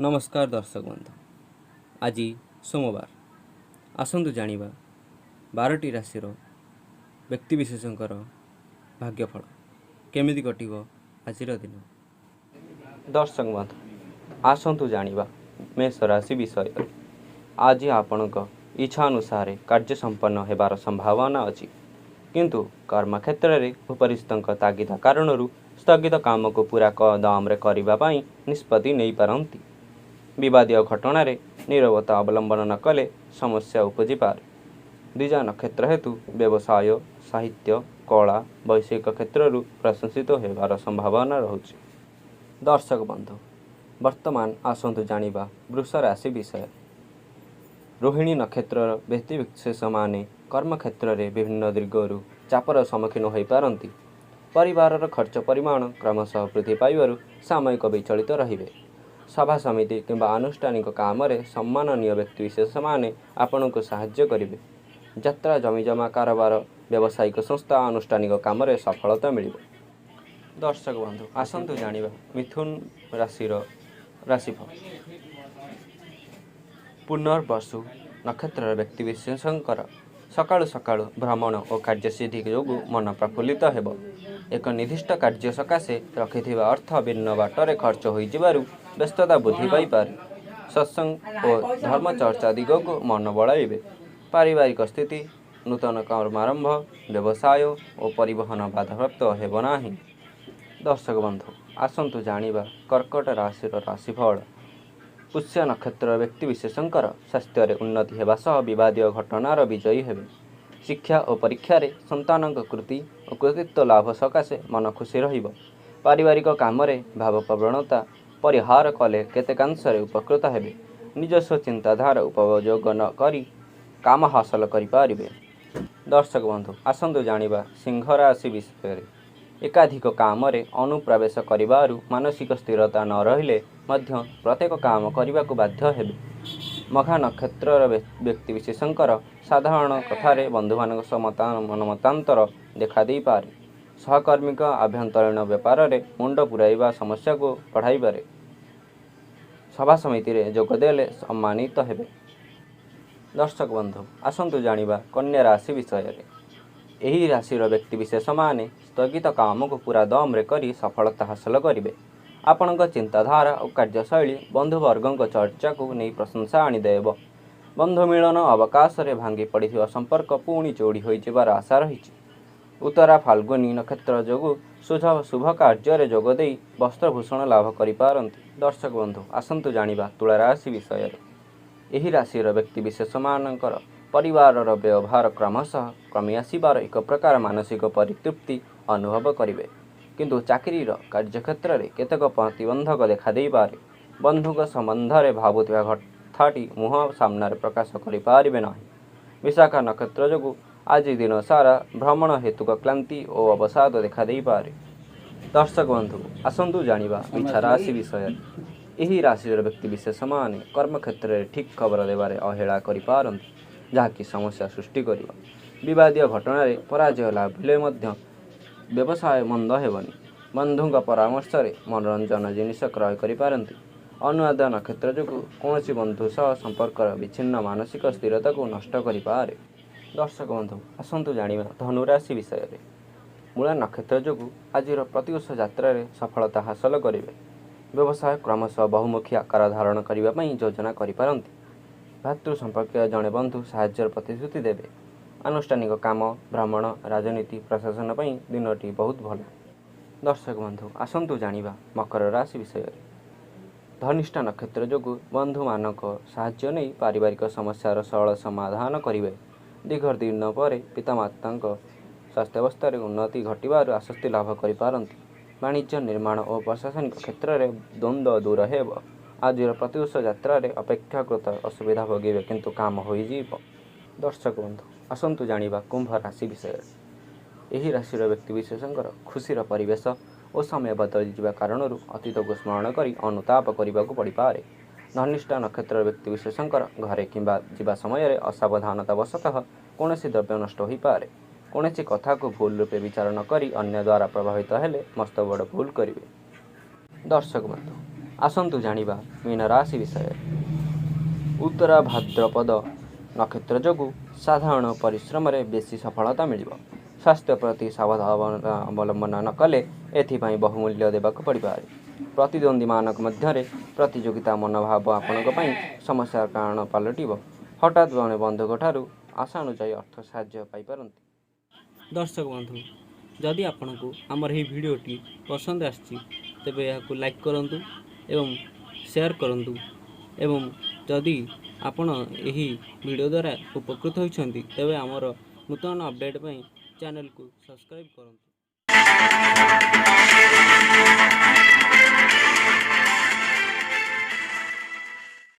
ନମସ୍କାର ଦର୍ଶକ ବନ୍ଧୁ, ଆଜି ସୋମବାର। ଆସନ୍ତୁ ଜାଣିବା 12ଟି ରାଶିର ବ୍ୟକ୍ତିବିଶେଷଙ୍କର ଭାଗ୍ୟଫଳ କେମିତି କଟିବ ଆଜିର ଦିନ। ଦର୍ଶକ ବନ୍ଧୁ, ଆସନ୍ତୁ ଜାଣିବା ମେଷ ରାଶି ବିଷୟରେ। ଆଜି ଆପଣଙ୍କ ଇଚ୍ଛା ଅନୁସାରେ କାର୍ଯ୍ୟ ସମ୍ପନ୍ନ ହେବାର ସମ୍ଭାବନା ଅଛି, କିନ୍ତୁ କର୍ମକ୍ଷେତ୍ରରେ ଉପରିସ୍ଥଙ୍କ ତାଗିଦା କାରଣରୁ ସ୍ଥଗିତ କାମକୁ ପୂରା ଦମରେ କରିବା ପାଇଁ ନିଷ୍ପତ୍ତି ନେଇପାରନ୍ତି। ବିବାଦୀୟ ଘଟଣାରେ ନୀରବତା ଅବଲମ୍ବନ ନ କଲେ ସମସ୍ୟା ଉପୁଜିପାରେ। ଦ୍ୱିଜା ନକ୍ଷତ୍ର ହେତୁ ବ୍ୟବସାୟ, ସାହିତ୍ୟ, କଳା, ବୈଷୟିକ କ୍ଷେତ୍ରରୁ ପ୍ରଶଂସିତ ହେବାର ସମ୍ଭାବନା ରହୁଛି। ଦର୍ଶକ ବନ୍ଧୁ, ବର୍ତ୍ତମାନ ଆସନ୍ତୁ ଜାଣିବା ବୃଷ ରାଶି ବିଷୟରେ। ରୋହିଣୀ ନକ୍ଷତ୍ରର ବ୍ୟକ୍ତିବିଶେଷମାନେ କର୍ମକ୍ଷେତ୍ରରେ ବିଭିନ୍ନ ଦିଗରୁ ଚାପର ସମ୍ମୁଖୀନ ହୋଇପାରନ୍ତି। ପରିବାରର ଖର୍ଚ୍ଚ ପରିମାଣ କ୍ରମଶଃ ବୃଦ୍ଧି ପାଇବାରୁ ସାମୟିକ ବିଚଳିତ ରହିବେ। ସଭା ସମିତି କିମ୍ବା ଆନୁଷ୍ଠାନିକ କାମରେ ସମ୍ମାନନୀୟ ବ୍ୟକ୍ତିବିଶେଷମାନେ ଆପଣଙ୍କୁ ସାହାଯ୍ୟ କରିବେ। ଯାତ୍ରା, ଜମିଜମା କାରବାର, ବ୍ୟବସାୟିକ ସଂସ୍ଥା, ଆନୁଷ୍ଠାନିକ କାମରେ ସଫଳତା ମିଳିବ। ଦର୍ଶକ ବନ୍ଧୁ, ଆସନ୍ତୁ ଜାଣିବା ମିଥୁନ ରାଶିର ରାଶିଫଳ। ପୁନର୍ବସୁ ନକ୍ଷତ୍ରର ବ୍ୟକ୍ତିବିଶେଷଙ୍କର ସକାଳୁ ସକାଳୁ ଭ୍ରମଣ ଓ କାର୍ଯ୍ୟସିଦ୍ଧି ଯୋଗୁଁ ମନ ପ୍ରଫୁଲ୍ଲିତ ହେବ। ଏକ ନିର୍ଦ୍ଦିଷ୍ଟ କାର୍ଯ୍ୟ ସକାଶେ ରଖିଥିବା ଅର୍ଥ ଭିନ୍ନ ବାଟରେ ଖର୍ଚ୍ଚ ହୋଇଯିବାରୁ ବ୍ୟସ୍ତତା ବୃଦ୍ଧି ପାଇପାରେ। ସତ୍ସଙ୍ଗ ଓ ଧର୍ମଚର୍ଚ୍ଚା ଦିଗକୁ ମନ ବଳାଇବେ। ପାରିବାରିକ ସ୍ଥିତି, ନୂତନ କର୍ମାରମ୍ଭ, ବ୍ୟବସାୟ ଓ ପରିବହନ ବାଧାପ୍ରାପ୍ତ ହେବ ନାହିଁ। ଦର୍ଶକ ବନ୍ଧୁ, ଆସନ୍ତୁ ଜାଣିବା କର୍କଟ ରାଶିର ରାଶିଫଳ। ପୁଷ୍ୟ ନକ୍ଷତ୍ରର ବ୍ୟକ୍ତିବିଶେଷଙ୍କର ସ୍ୱାସ୍ଥ୍ୟରେ ଉନ୍ନତି ହେବା ସହ ବିବାଦୀୟ ଘଟଣାର ବିଜୟୀ ହେବେ। ଶିକ୍ଷା ଓ ପରୀକ୍ଷାରେ ସନ୍ତାନଙ୍କ କୃତି ଓ କୃତିତ୍ୱ ଲାଭ ସକାଶେ ମନ ଖୁସି ରହିବ। ପାରିବାରିକ କାମରେ ଭାବପ୍ରବଣତା ପରିହାର କଲେ କେତେକାଂଶରେ ଉପକୃତ ହେବେ। ନିଜସ୍ୱ ଚିନ୍ତାଧାରା ଉପଯୋଗ ନ କରି କାମ ହାସଲ କରିପାରିବେ। ଦର୍ଶକ ବନ୍ଧୁ, ଆସନ୍ତୁ ଜାଣିବା ସିଂହ ରାଶି ବିଷୟରେ। ଏକାଧିକ କାମରେ ଅନୁପ୍ରବେଶ କରିବାରୁ ମାନସିକ ସ୍ଥିରତା ନ ରହିଲେ ମଧ୍ୟ ପ୍ରତ୍ୟେକ କାମ କରିବାକୁ ବାଧ୍ୟ ହେବେ। ମଘା ନକ୍ଷତ୍ରର ବ୍ୟକ୍ତିବିଶେଷଙ୍କର ସାଧାରଣ କଥାରେ ବନ୍ଧୁମାନଙ୍କ ସହ ମନମତାନ୍ତର ଦେଖାଦେଇପାରେ। ସହକର୍ମୀଙ୍କ ଆଭ୍ୟନ୍ତରୀଣ ବ୍ୟାପାରରେ ମୁଣ୍ଡ ପୂରାଇବା ସମସ୍ୟାକୁ ବଢ଼ାଇପାରେ। ସଭା ସମିତିରେ ଯୋଗଦେଲେ ସମ୍ମାନିତ ହେବେ। ଦର୍ଶକ ବନ୍ଧୁ, ଆସନ୍ତୁ ଜାଣିବା କନ୍ୟା ରାଶି ବିଷୟରେ। ଏହି ରାଶିର ବ୍ୟକ୍ତିବିଶେଷମାନେ ସ୍ଥଗିତ କାମକୁ ପୂରା ଦମରେ କରି ସଫଳତା ହାସଲ କରିବେ। ଆପଣଙ୍କ ଚିନ୍ତାଧାରା ଓ କାର୍ଯ୍ୟଶୈଳୀ ବନ୍ଧୁବର୍ଗଙ୍କ ଚର୍ଚ୍ଚାକୁ ନେଇ ପ୍ରଶଂସା ଆଣିଦେବ। ବନ୍ଧୁ ମିଳନ ଅବକାଶରେ ଭାଙ୍ଗି ପଡ଼ିଥିବା ସମ୍ପର୍କ ପୁଣି ଯୋଡ଼ି ହୋଇଯିବାର ଆଶା ରହିଛି। ଉତ୍ତରା ଫାଲ୍ଗୁନୀ ନକ୍ଷତ୍ର ଯୋଗୁଁ ଶୁଭ କାର୍ଯ୍ୟରେ ଯୋଗଦେଇ ବସ୍ତ୍ରଭୂଷଣ ଲାଭ କରିପାରନ୍ତି। ଦର୍ଶକ ବନ୍ଧୁ, ଆସନ୍ତୁ ଜାଣିବା ତୁଳା ରାଶି ବିଷୟରେ। ଏହି ରାଶିର ବ୍ୟକ୍ତିବିଶେଷମାନଙ୍କର ପରିବାରର ବ୍ୟୟଭାର କ୍ରମଶଃ କମି ଆସିବାର ଏକ ପ୍ରକାର ମାନସିକ ପରିତୃପ୍ତି ଅନୁଭବ କରିବେ। କିନ୍ତୁ ଚାକିରିର କାର୍ଯ୍ୟକ୍ଷେତ୍ରରେ କେତେକ ପ୍ରତିବନ୍ଧକ ଦେଖାଦେଇପାରେ। ବନ୍ଧୁଙ୍କ ସମ୍ବନ୍ଧରେ ଭାବୁଥିବା କଥାଟି ମୁହଁ ସାମ୍ନାରେ ପ୍ରକାଶ କରିପାରିବେ ନାହିଁ। ବିଶାଖା ନକ୍ଷତ୍ର ଯୋଗୁଁ ଆଜି ଦିନ ସାରା ଭ୍ରମଣ ହେତୁକ କ୍ଳାନ୍ତି ଓ ଅବସାଦ ଦେଖାଦେଇପାରେ। ଦର୍ଶକ ବନ୍ଧୁ, ଆସନ୍ତୁ ଜାଣିବା ବିଛା ରାଶି ବିଷୟରେ। ଏହି ରାଶିର ବ୍ୟକ୍ତିବିଶେଷମାନେ କର୍ମକ୍ଷେତ୍ରରେ ଠିକ୍ ଖବର ଦେବାରେ ଅବହେଳା କରିପାରନ୍ତି, ଯାହାକି ସମସ୍ୟା ସୃଷ୍ଟି କରିବ। ବିବାଦୀୟ ଘଟଣାରେ ପରାଜୟ ଲାଭିଲେ ମଧ୍ୟ ବ୍ୟବସାୟ ମନ୍ଦ ହେବନି। ବନ୍ଧୁଙ୍କ ପରାମର୍ଶରେ ମନୋରଞ୍ଜନ ଜିନିଷ କ୍ରୟ କରିପାରନ୍ତି। ଅନୁରାଧା ନକ୍ଷତ୍ର ଯୋଗୁଁ କୌଣସି ବନ୍ଧୁ ସହ ସମ୍ପର୍କର ବିଚ୍ଛିନ୍ନ ମାନସିକ ସ୍ଥିରତାକୁ ନଷ୍ଟ କରିପାରେ। ଦର୍ଶକ ବନ୍ଧୁ, ଆସନ୍ତୁ ଜାଣିବା ଧନୁରାଶି ବିଷୟରେ। ମୂଳା ନକ୍ଷତ୍ର ଯୋଗୁଁ ଆଜିର ପ୍ରତ୍ୟୁଷ ଯାତ୍ରାରେ ସଫଳତା ହାସଲ କରିବେ। ବ୍ୟବସାୟ କ୍ରମଶଃ ବହୁମୁଖୀ ଆକାର ଧାରଣ କରିବା ପାଇଁ ଯୋଜନା କରିପାରନ୍ତି। ଭାତୃ ସମ୍ପର୍କୀୟ ଜଣେ ବନ୍ଧୁ ସାହାଯ୍ୟର ପ୍ରତିଶ୍ରୁତି ଦେବେ। ଆନୁଷ୍ଠାନିକ କାମ, ଭ୍ରମଣ, ରାଜନୀତି, ପ୍ରଶାସନ ପାଇଁ ଦିନଟି ବହୁତ ଭଲ। ଦର୍ଶକ ବନ୍ଧୁ, ଆସନ୍ତୁ ଜାଣିବା ମକର ରାଶି ବିଷୟରେ। ଧନିଷ୍ଠା ନକ୍ଷତ୍ର ଯୋଗୁଁ ବନ୍ଧୁମାନଙ୍କ ସାହାଯ୍ୟ ନେଇ ପାରିବାରିକ ସମସ୍ୟାର ସରଳ ସମାଧାନ କରିବେ। ଦୀର୍ଘ ଦିନ ପରେ ପିତାମାତାଙ୍କ ସ୍ୱାସ୍ଥ୍ୟାବସ୍ଥାରେ ଉନ୍ନତି ଘଟିବାରୁ ଆଶ୍ୱସ୍ତି ଲାଭ କରିପାରନ୍ତି। ବାଣିଜ୍ୟ, ନିର୍ମାଣ ଓ ପ୍ରଶାସନିକ କ୍ଷେତ୍ରରେ ଦ୍ୱନ୍ଦ୍ୱ ଦୂର ହେବ। ଆଜିର ପ୍ରତ୍ୟୁଷ ଯାତ୍ରାରେ ଅପେକ୍ଷାକୃତ ଅସୁବିଧା ଭୋଗିବେ, କିନ୍ତୁ କାମ ହୋଇଯିବ। ଦର୍ଶକ ବନ୍ଧୁ, ଆସନ୍ତୁ ଜାଣିବା କୁମ୍ଭ ରାଶି ବିଷୟରେ। ଏହି ରାଶିର ବ୍ୟକ୍ତିବିଶେଷଙ୍କର ଖୁସିର ପରିବେଶ ଓ ସମୟ ବଦଳିଯିବା କାରଣରୁ ଅତୀତକୁ ସ୍ମରଣ କରି ଅନୁତାପ କରିବାକୁ ପଡ଼ିପାରେ। ଧନିଷ୍ଠା ନକ୍ଷତ୍ରର ବ୍ୟକ୍ତିବିଶେଷଙ୍କର ଘରେ କିମ୍ବା ଯିବା ସମୟରେ ଅସାବଧାନତା ବଶତଃ କୌଣସି ଦ୍ରବ୍ୟ ନଷ୍ଟ ହୋଇପାରେ। କୌଣସି କଥାକୁ ଭୁଲ ରୂପେ ବିଚାର ନ କରି ଅନ୍ୟ ଦ୍ୱାରା ପ୍ରଭାବିତ ହେଲେ ମସ୍ତ ବଡ଼ ଭୁଲ କରିବେ। ଦର୍ଶକ ବନ୍ଧୁ, ଆସନ୍ତୁ ଜାଣିବା ମୀନ ରାଶି ବିଷୟରେ। ଉତ୍ତରା ଭାଦ୍ରପଦ ନକ୍ଷତ୍ର ଯୋଗୁଁ ସାଧାରଣ ପରିଶ୍ରମରେ ବେଶୀ ସଫଳତା ମିଳିବ। ସ୍ୱାସ୍ଥ୍ୟ ପ୍ରତି ସାବଧାନତା ଅବଲମ୍ବନ ନ କଲେ ଏଥିପାଇଁ ବହୁମୂଲ୍ୟ ଦେବାକୁ ପଡ଼ିପାରେ। ପ୍ରତିଦ୍ୱନ୍ଦ୍ୱୀମାନଙ୍କ ମଧ୍ୟରେ ପ୍ରତିଯୋଗିତା ମନୋଭାବ ଆପଣଙ୍କ ପାଇଁ ସମସ୍ୟାର କାରଣ ପାଲଟିବ। ହଠାତ୍ ଜଣେ ବନ୍ଧୁଙ୍କଠାରୁ ଆଶାନୁଯାୟୀ ଅର୍ଥ ସାହାଯ୍ୟ ପାଇପାରନ୍ତି। ଦର୍ଶକ ବନ୍ଧୁ, ଯଦି ଆପଣଙ୍କୁ ଆମର ଏହି ଭିଡ଼ିଓଟି ପସନ୍ଦ ଆସିଛି, ତେବେ ଏହାକୁ ଲାଇକ୍ କରନ୍ତୁ ଏବଂ ସେୟାର କରନ୍ତୁ ଏବଂ ଯଦି ଆପଣ ଏହି ଭିଡ଼ିଓ ଦ୍ୱାରା ଉପକୃତ ହୋଇଛନ୍ତି, ତେବେ ଆମର ନୂତନ ଅପଡ଼େଟ୍ ପାଇଁ ଚ୍ୟାନେଲକୁ ସବସ୍କ୍ରାଇବ୍ କରନ୍ତୁ।